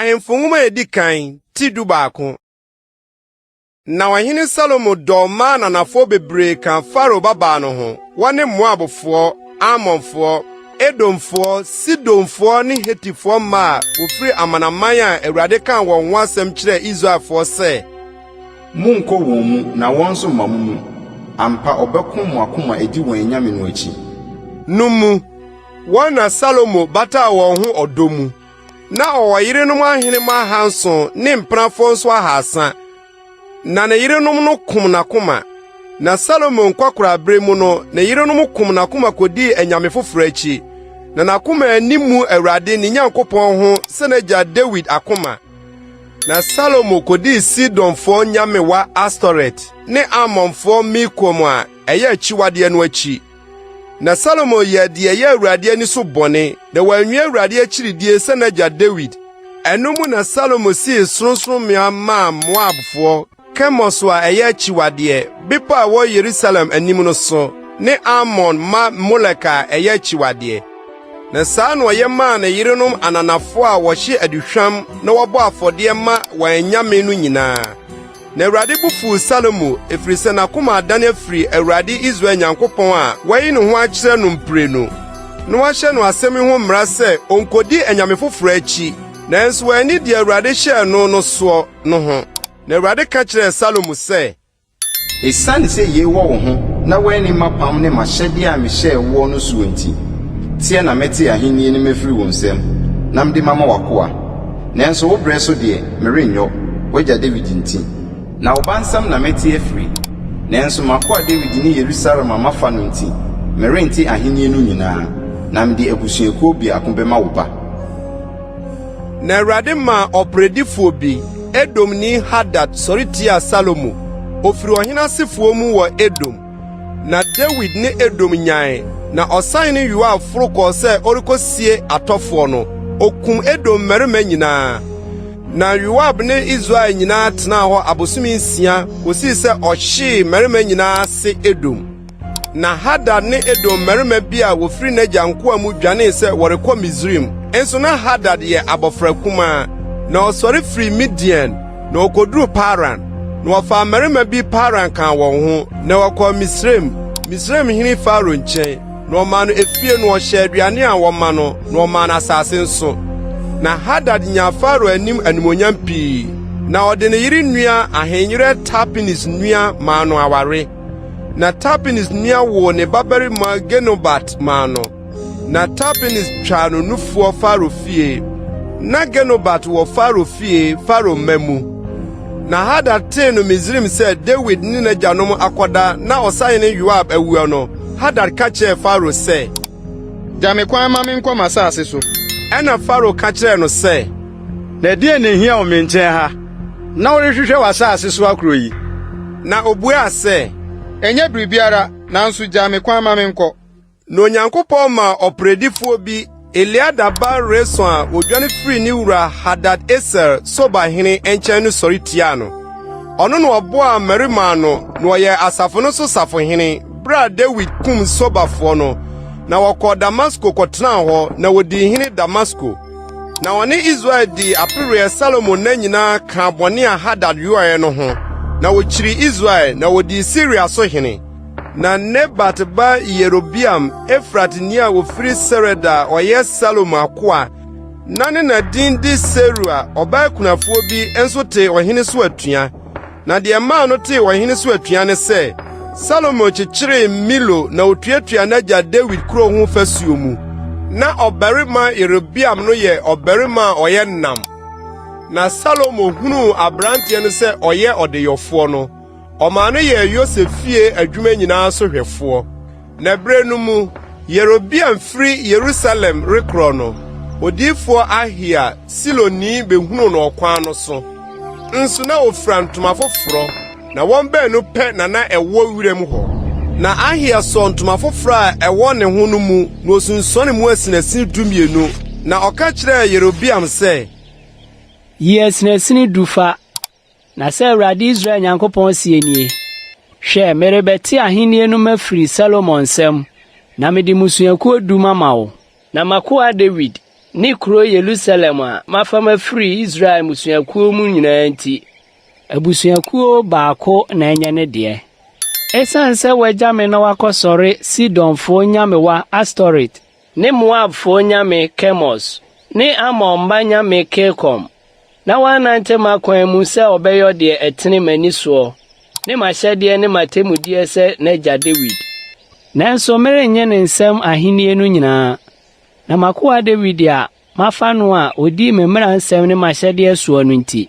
Ahemfo Nwoma a Edi Kan, ti 11. Na ɔhene Salomo dɔɔ mmaa ananafoɔ bebree kaa Farao babaa no ho, wɔne Moabfoɔ, Amonfoɔ, Edomfoɔ, Sidonfoɔ ne Hetifoɔ mmaa a wɔfiri amanaman a Awurade kaa wɔn ho asɛm kyerɛɛ Israelfoɔ sɛ, Monnkɔ wɔn mu na wɔn nso mma mo mu. Ampa ɔbɛko mo akoma adi wɔn anyame no akyi. No mu. Wɔn na Salomo bataa wɔn ho ɔdɔ mu. Na ɔwɔ yerenom ahenemma ahanson ne mpenafoɔ nso ahaasa, na ne yerenom no kom n'akoma. Na Salomo nkwakoraabere mu no, ne yerenom kom n'akoma kodii anyame foforo akyi, na n'akoma anni mu Awurade ne Nyankopɔn ho sɛ n'agya Dawid akoma. Na Salomo kodii Sidonfoɔ nyamewa Astoret ne Amonfoɔ Milkom a ɛyɛ akyiwadeɛ no akyi. Na Salomo yɛɛ deɛ ɛyɛ Awurade ani so bɔne, na wanwie Awurade akyiridie sɛ n'agya Dawid. Ɛno mu na Salomo sii sorɔnsorɔmmea maa Moabfoɔ, Kemos a ɛyɛ akyiwadeɛ, bepɔ a ɛwɔ Yerusalem anim no so, ne Amon mma Molek a ɛyɛ akyiwadeɛ. Na saa na ɔyɛ maa ne yerenom ananafoɔ a wɔhye aduhwam na wɔbɔ afɔdeɛ ma wɔn anyame no nyinaa. Na Awurade bo fuw Salomo, efiri sɛ n'akoma adane afiri Awurade Israel Nyankopɔn a wayi ne ho akyerɛ no mprenu, na wahyɛ no asɛm yi ho mmara sɛ onkodi anyame foforo akyi, nanso wanni deɛ Awurade hyɛɛ no no soɔ no ho. Na Awurade ka kyerɛɛ Salomo sɛ. Esiane sɛ yei wɔ wo ho na woanni m'apam ne m'ahyɛdeɛ a mehyɛɛ woɔ no soɔ nti, teɛ na mɛte ahennie no mafiri wo nsam na mede mama w'akoa. Nanso wo berɛ so deɛ, merenyɔ, w'agya Dawid nti. Na wo ba nsam na mɛte afiri, nanso m'akoa Dawid ne Yerusalem a mafa no nti, merente ahennie no nyinaa, na mede abusuakuo biako bɛma wo ba. Na Awurade maa ɔperedifoɔ bi, Edomni Hadad sɔre tiaa Salomo. Ɔfiri ɔhene asefoɔ mu wɔ Edom. Na Dawid ne Edom nyae, na ɔsahene Yoab foro kɔɔ sɛ ɔrekosie atɔfoɔ no, okum Edom mmarima nyinaa. Na Yoab ne Israel nyinaa tenaa hɔ abosome nsia kosii sɛ ɔhyee mmarima nyinaa ase Edom. Na Hadad ne Edom mmarima bi a wofiri n'agya nkoa mu dwanee sɛ wɔrekɔ Misraim. Nso na Hadad yɛ abɔfra kumaa. Na ɔsɔre firii Midian, na okoduruu Paran. Na wɔfaa mmarima bi Paran kaa wɔn ho, na wɔkɔɔ Misraim, Misraimhene Farao nkyɛn. Na ɔmaa no efie na ɔhyɛɛ aduane a wɔma no, na ɔmaa no asase nso. Na Hadad nyaa Farao anim animuonyam pii, na ɔde ne yere nua ahenyerɛ Tapenes nua maa no aware. Na Tapenes nua woo ne babarima Genubat maa no. Na Tapenes twaa no nufoɔ Farao fie. Na Genubat wɔ Farao fie, Farao mma mu. Na Hadad tee no Misraim sɛ Dawid ne n'agyanom akɔda na ɔsahene Yoab awuo no, Hadad ka kyerɛɛ Farao sɛ, Gya me kwan ma menkɔ m'asase so. Ɛnna Farao ka kyerɛɛ no sɛ, Na ɛdeɛn na ehia wo me nkyɛn ha, na worehwehwɛ w'asase so akorɔ yi? Na obuaa sɛ, Ɛnyɛ biribiara, nanso gya me kwan ma menkɔ. Na Onyankopɔn maa ɔperedifoɔ bi, Eliada ba Reson a odwane firii ne wura Hadad-Eser, Soba hene, nkyɛn no sɔre tiaa no. Ɔno na ɔboaa mmarima ano na ɔyɛɛ asafo no so safohene bere a Dawid kum Sobafoɔ no. Na wɔkɔɔ Damasko kɔtenaa hɔ, na wodii hene Damasko. Na ɔne Israel dii apereɛ Salomo nna nyinaa kaa bɔne a Hadad yɔeɛ no ho. Na wɔkyirii Israel, na wɔdii Siria so hene. Na Nebat ba Yerobeam, Efratni a ofiri Sereda a ɔyɛ Salomo akoa, na ne na din de Serua, ɔbaa kunafoɔ bi, nso tee ɔhene so atua. Na deɛ ɛmaa no tee ɔhene so atua ne sɛ, Salomo kyekyeree Milo na otuatuaa n'agya Dawid kurow ho fasuo mu. Na ɔbarima Yerobeam no yɛ ɔbarima a ɔyɛ nnam. Na Salomo hunuu aberanteɛ no sɛ ɔyɛ ɔdeyɔfoɔ no, ɔmaa no yɛɛ Yosef fie adwuma nyinaa so hwɛfoɔ. Na bere no mu, Yerobeam firi Yerusalem rekorɔ no, odiyifoɔ Ahia, Siloni behunuu no ɔkwan no so. Nso na ofura ntoma foforɔ, na wɔn baanu pɛ na na ɛwɔ wiram hɔ. Na Ahia sɔɔ ntoma foforɔ a ɛwɔ ne ho no mu na osunsuanee mu asinasin 12, na ɔka kyerɛɛ Yerobeam sɛ, Yi asinasin du fa, Na sɛ Awurade Israel Nyankopɔn seɛ nie, Hwɛ, merebɛte ahennie no mafiri Salomo nsam, na mede mmusuakuo du mama wo. Na m'akoa Dawid, ne kuro Yerusalem a mafa mafiri Israel mmusuakuo mu nyinaa nti, abusuakuo baako na ɛnyɛ ne deɛ. Esiane sɛ wagya me na wakɔsɔre Sidonfoɔ nyamewa Astoret ne Moabfoɔ nyame Kemos ne Amon mma nyame Kilkom, na wannante m'akwan mu sɛ ɔbɛyɔ deɛ ɛtene m'ani soɔ ne m'ahyɛdeɛ ne m'atemmudeɛ sɛ n'agya Dawid. Nanso merennye ne nsam ahennie no nyinaa, na m'akoa Dawid a mafa no a ɔdii me mmara nsɛm ne m'ahyɛdeɛ soɔ no nti,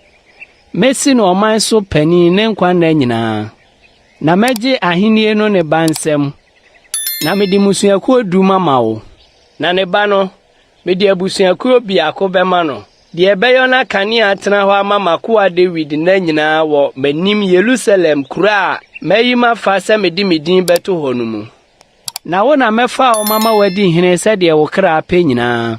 mɛsi no ɔman so panin ne nkwa nna nyinaa. Na mɛgye ahennie no ne ba nsam, na mede mmusuakuo du mama wo. Na ne ba no, mede abusuakuo biako bɛma no, deɛ ɛbɛyɔ na kanea atena hɔ ama m'akoa Dawid nna nyinaa wɔ m'anim Yerusalem kuro a mayi mafa sɛ mede me din bɛto hɔ no mu. Na wo na mɛfa wo mama woadi hene sɛdeɛ wo kra pɛ nyinaa,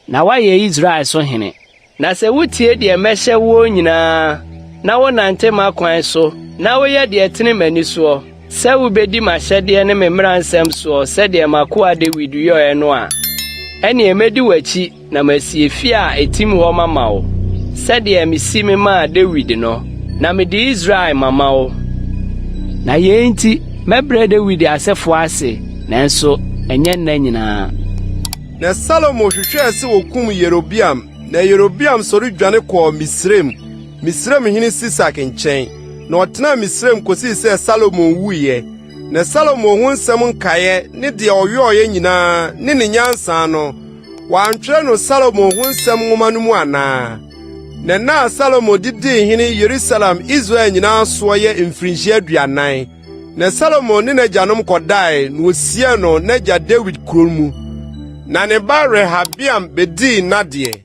na woayɛ Israel so hene. Na sɛ wutie deɛ mɛhyɛ woɔ nyinaa, na wonante m'akwan so, na woyɛ deɛ ɛtene m'ani soɔ, sɛ wubedi m'ahyɛdeɛ ne me mmara nsɛm soɔ sɛdeɛ m'akoa Dawid yɔeɛ no a, ɛnneɛ mɛdi w'akyi na masi efie a ɛtim hɔ mama wo, sɛdeɛ mesi memaa Dawid no, na mede Israel mama wo. Na yei nti, mɛbrɛ Dawid asefoɔ ase, nanso ɛnyɛ nna nyinaa. Na Salomo hwehwɛɛ sɛ okum Yerobeam, na Yerobeam sɔre dwane kɔɔ Misraim, Misraimhene Sisak nkyɛn, na ɔtenaa Misraim kosii sɛ Salomo wuiɛ. Na Salomo ho nsɛm nkaeɛ ne deɛ ɔyɔeɛ nyinaa ne ne nyansa no, wɔantwerɛ no Salomo ho nsɛm nwoma no mu anaa? Na nna a Salomo de dii hene Yerusalem Israel nyinaa soɔ yɛ mfirinhyia 40. Na Salomo ne n'agyanom kɔdae, na wosiee no n'agya Dawid kurow mu. Na ne ba Rehabeam bedii n'adeɛ.